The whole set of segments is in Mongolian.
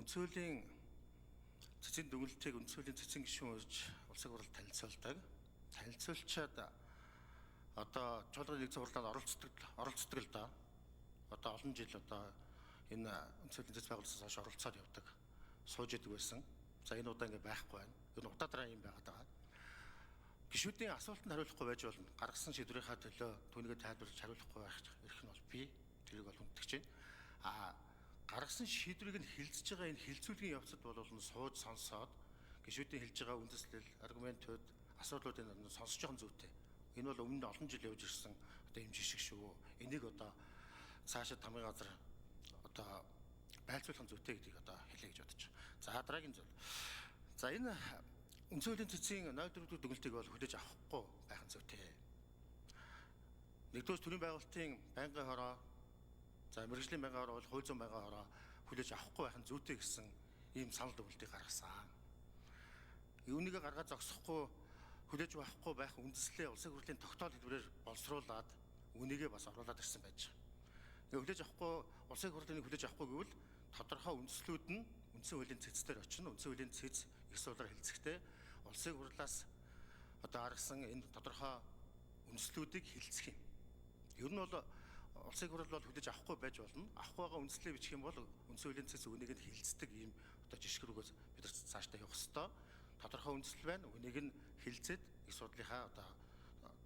Үндсэн хуулийн цэцгийн дүгнэлтийг үндсэн хуулийн цэцгийн гишүүн урьж улсын хурлд танилцуулдаг. Танилцуулчаад одоо чуулганы нэгдсэн хурлаар оролцдог л доо. Одоо олон жил одоо энэ үндсэн хуулийн цэц байгуулсанаас хойш оролцоод явдаг. Сууж идэг байсан. За энэ удаа ингэ байхгүй байна. Энэ удаа дараа юм байгаад байгаа. Гишүүдийн асуултанд хариулахгүй байж болно. Гаргасан шийдвэрийнхаа төлөө түүнийгээ тайлбарлаж хариулахгүй байх эрх нь бол бий. Тэрийг бол хүндэтгэж байна. А гаргасан шийдвэрийг нь хилцэж байгаа энэ хилцүүлгийн явцад бол нь сууж сонсоод гишүүдийн хэлж байгаа үндэслэл, аргументууд, асуудлуудыг нь сонсож байгаа зүйтэй. Энэ бол өмнө нь олон жил явж ирсэн одоо юм жишг шүү. Энийг одоо цаашид тамгын газар одоо байлцуулах зүйтэй гэдгийг одоо хэлье гэж бодож байна. За дараагийн зүйл. За энэ үндсэн хуулийн цэцгийн 0 4 дэх дүгнэлтийг бол хүлээж авахгүй байх нь зүйтэй. Нэгдүгээр төрийн байгуулалтын байнгын хороо, за мэргэжлийн байнгын хороо бол хууль зүйн байнгын хороо хүлээж авахгүй байх нь зүйтэй гэсэн ийм санал дүгнэлтийг гаргасан. Үүнийг гаргаад зогсохгүй хүлээж авахгүй байх үндслээ улсын хурлын тогтоол хэлбэрээр боловсруулад үүнийгээ бас оруулаад ирсэн байж байгаа. Тэгээ хүлээж авахгүй улсын хурлын хүлээж авахгүй гэвэл тодорхой үндслүүд нь үндсэн хуулийн цэц дээр очино. Үндсэн хуулийн цэц их суулаар хэлцэхдээ улсын хурлаас одоо гаргасан энэ тодорхой үндслүүдийг хилцэх юм. Ер нь бол улсын хурал бол хүлээж авахгүй байж болно. Авахгүй байгаа үндслээ бичих юм бол үндсэн хуулийн цэц үүнийг нь хилцдэг ийм одоо жишг рүүгээс бид нар цаашдаа явах ёстой. Тодорхой үндсэл байна. Үүнийг нь хилцээд их судлалынхаа одоо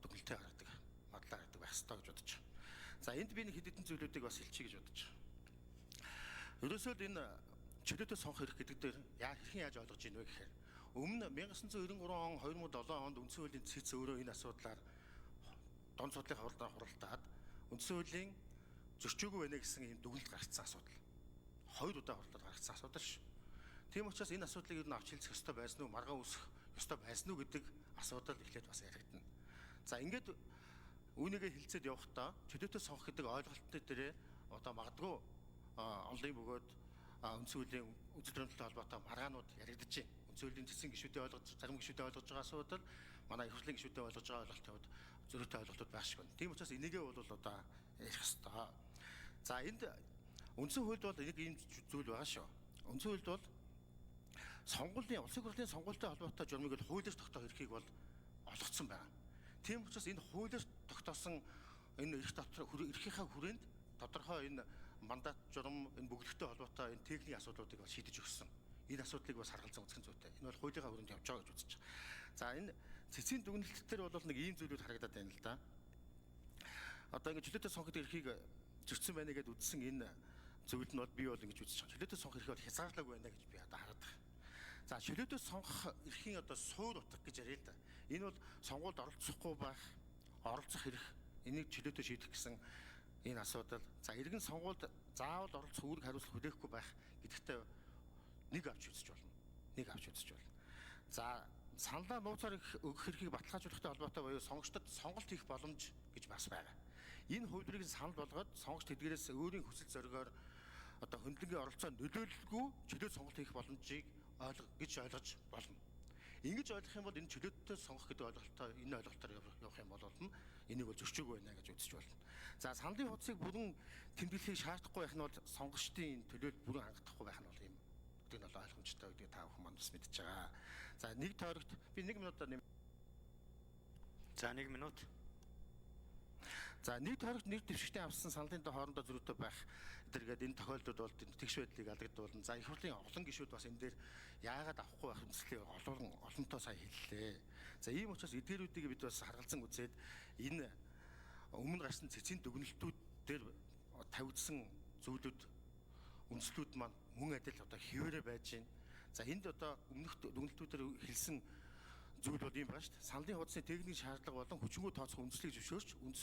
дүгнэлтээ гаргадаг, мадлаа гаргадаг байх ёстой гэж бодож байна. За энд би нэг хэд хэдэн зүйлүүдийг бас хэлчихье гэж бодож байна. Ерөөсөө л энэ чөлөөтэй сонгох эрх гэдэг дээр яа хэрхэн яаж ойлгож ийн вэ гэхээр өмнө 1993 он 2007 онд үндсэн хуулийн цэц өөрөө энэ асуудлаар дунд судлалын хурлаар хуралдаад үндсэн хуулийн зөрчөөгүй байна гэсэн ийм дүгнэлт гаргацсан асуудал. Хоёр удаа хурлаар гаргацсан асуудал шүү. Тийм учраас энэ асуудлыг ер нь авч хэлцэх ёстой байсан уу, маргаан үүсэх ёстой байсан уу гэдэг асуудал эхлээд бас яригдана. За ингээд үүнийгээ хилцээд явахдаа чөлөөтэй сонгох гэдэг ойлголтын дээрээ одоо магадгүй онлын бөгөөд үндсэн хуулийн үзэл баримталтай холбоотой маргаанууд яригдаж байна. Үндсэн хуулийн цэцэн гишүүдээ ойлгож, зарим гишүүдээ ойлгож байгаа асуудал манай их хурлын гишүүдээ ойлгож байгаа ойлголтын хувьд зөрүүтэй ойлголтууд байх шиг байна. Тийм учраас энийгээ бол одоо ярих ёстой. За энд үндсэн хуульд бол нэг ийм зүйл байгаа шүү. Үндсэн хуульд бол сонгуулийн улсын хурлын сонгуультай холбоотой журмыг бол хуулиар тогтоох эрхийг бол олгоцсон байна. Тийм учраас энэ хуулиар тогтоосон энэ эрх дотор эрхийнхаа хүрээнд тодорхой энэ мандат журам энэ бөглөхтэй холбоотой энэ техникийн асуудлуудыг бас шийдэж өгсөн. Энэ асуудлыг бас харгалзан үзэх нь зүйтэй. Энэ бол хуулийнхаа хүрээнд явж байгаа гэж үзэж байгаа. За энэ цэцгийн дүгнэлт дээр бол нэг ийм зүйлүүд харагдаад байна л да. Одоо ингэ чөлөөтэй сонгох эрхийг зөрчсөн байна гэдээ үзсэн энэ зүйл нь бол би бол ингэж үзэж байгаа. Чөлөөтэй сонгох эрхийг бол хязгаарлаагүй байна гэж би одоо хараад байгаа. За чөлөөтэй сонгох эрхийн одоо суур утга гэж яриа л да. Энэ бол сонгуульд оролцохгүй байх, оролцох эрх, энийг чөлөөтэй шийдэх гэсэн энэ асуудал. За иргэн сонгуульд заавал оролцох үүрэг хариуцлага хүлээхгүй байх гэдэгтээ нэг авч үзэж болно. Нэг авч үзэж болно. За саналаа нууцаар өгөх эрхийг баталгаажуулахтай холбоотой буюу сонгогчдод сонголт хийх боломж гэж бас байгаа. Энэ хувилбарыг санал болгоод сонгогч тэдгээрээс өөрийн хүсэл зоригоор одоо хөндлөнгийн оролцоо нөлөөлөлгүй чөлөөт сонголт хийх боломжийг гэж ойлгож болно. Ингэж ойлгох юм бол энэ чөлөөттэй сонгох гэдэг ойлголттой энэ ойлголтоор явах юм бол энийг бол зөрчөөгүй байна гэж үзэж болно. За саналын хуудсыг бүрэн тэмдэглэхийг шаардахгүй байх нь бол сонгогчдын төлөөд бүрэн хангахгүй байх нь бол юм гэдэг нь бол ойлгомжтой гэдгийг та бүхэн манд бас мэдж байгаа. За нэг тойрогт би 1 минутаар нэм. За 1 минут. За нэг тойрогт нэр дэвшигтэн авсан саналын доо хоорондоо зөрүүтэй байх зэрэгэд энэ тохиолдлууд бол тэгш байдлыг алдагдуулна. За их хурлын олон гишүүд бас энэ дээр яагаад авахгүй байх үндслийг олон олонтоо сая хэллээ. За ийм учраас эдгээрүүдийг бид бас харгалзан үзээд энэ өмнө гарсан цэцгийн дүгнэлтүүд дээр тавигдсан зүйлүүд үндслүүд маань мөн адил одоо хэвээрээ байж байна. За энд одоо өмнөх дүгнэлтүүдээр хэлсэн зүйл бол ийм байгаа шүү дээ. Саналын хуудасны техникийн шаардлага болон хүчингү тооцох үндслийг зөвшөөрч үндсэн